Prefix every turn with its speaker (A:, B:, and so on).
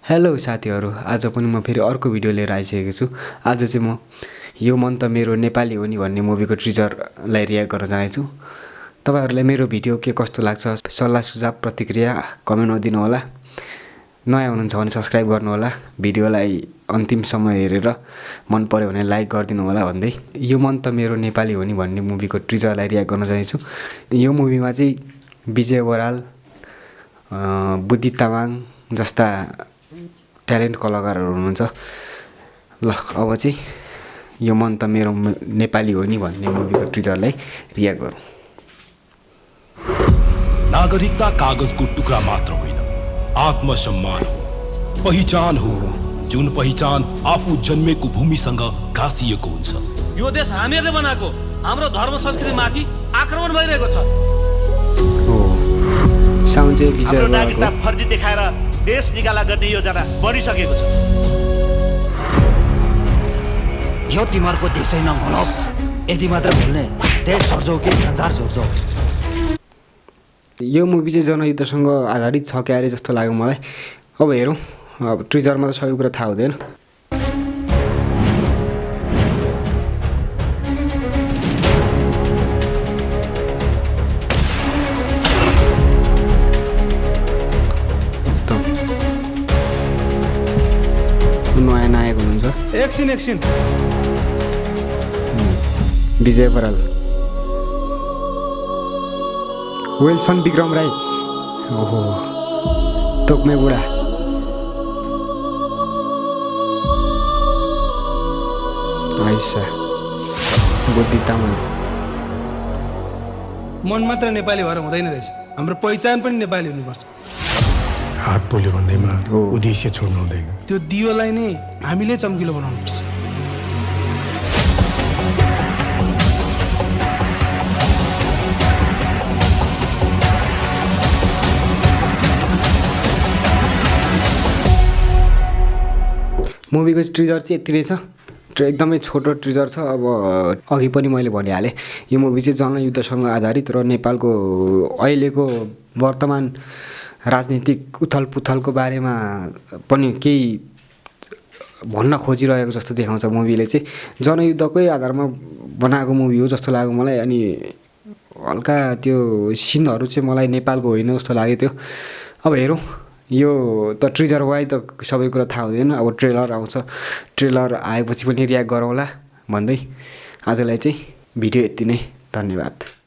A: Hello साथीहरू, आज पनि म फेरि अर्को भिडियो लिएर आइसकेको छु। आज चाहिँ म यो मन त मेरो नेपाली हो नि भन्ने मुभीको ट्रिजरलाई रियाक्ट गर्न जानेछु। तपाईहरुलाई मेरो भिडियो के कस्तो लाग्छ, सल्लाह सुझाव प्रतिक्रिया कमेन्टमा दिनु होला। नयाँ हुनुहुन्छ भने सब्स्क्राइब गर्नु होला। भिडियोलाई अन्तिमसम्म हेरेर मन पर्यो भने लाइक गरिदिनु होला भन्दै यो मन त मेरो नेपाली हो नि भन्ने मुभीको ट्रिजरलाई रियाक्ट गर्न जानेछु। यो मुभीमा चाहिँ विजय बराल, बुद्धि तामाङ जस्ता ट्यालेन्ट कलाकारहरू हुनुहुन्छ। ल अब चाहिँ यो मन त मेरो नेपाली हो नि भन्ने मुभीको ट्रिजरलाई रियाक्ट गरौँ।
B: नागरिकता कागजको टुक्रा मात्र होइन, आत्मसम्मान हो, पहिचान हो, जुन पहिचान आफू जन्मेको भूमिसँग गाँसिएको हुन्छ।
C: यो देश हामीहरूले बनाएको, हाम्रो धर्म संस्कृति माथि आक्रमण भइरहेको छ।
A: साउन्ड चाहिँ विजय बरालको।
C: नागरिकता फर्जी देखाएर देश निकाला गर्ने योजना बढिसकेको छ।
D: यो तिमीहरूको देशै नभुलौ, यति मात्र भुल्ने देश छोड्छौ कि संसार छोड्छौ।
A: यो मुभी चाहिँ जनयुद्धसँग आधारित छ क्यारे जस्तो लाग्यो मलाई। अब हेरौँ, अब ट्रिजरमा त सबै कुरा थाहा हुँदैन। नयाँ नायक हुनुहुन्छ
E: एकछिन
A: विजय बराल, विल्सन विक्रम राई, ओहो तोक्मे बुढा, आइसा, बुद्धि तामाङ।
E: मन मात्र नेपाली भएर हुँदैन रहेछ, हाम्रो पहिचान पनि नेपाली हुनुपर्छ।
F: हात पोल्यो भन्दैमा उद्देश्य छोड्नु हुँदैन।
E: त्यो दियोलाई नै हामीले चम्किलो बनाउनुपर्छ।
A: मुभीको ट्रिजर चाहिँ यति नै छ। एकदमै छोटो ट्रिजर छ। अब अघि पनि मैले भनिहालेँ, यो मुभी चाहिँ जनयुद्धसँग आधारित र नेपालको अहिलेको वर्तमान राजनीतिक उथलपुथलको बारेमा पनि केही भन्न खोजिरहेको जस्तो देखाउँछ। मुभीले चाहिँ जनयुद्धकै आधारमा बनाएको मुभी हो जस्तो लाग्यो मलाई। अनि हल्का त्यो सिनहरू चाहिँ मलाई नेपालको होइन जस्तो लाग्यो त्यो। अब हेरौँ, यो त ट्रिजर वाइ त सबै कुरा थाहा हुँदैन। अब ट्रेलर आउँछ, ट्रेलर आएपछि पनि रियाक्ट गरौँला भन्दै आजलाई चाहिँ भिडियो यति नै। धन्यवाद।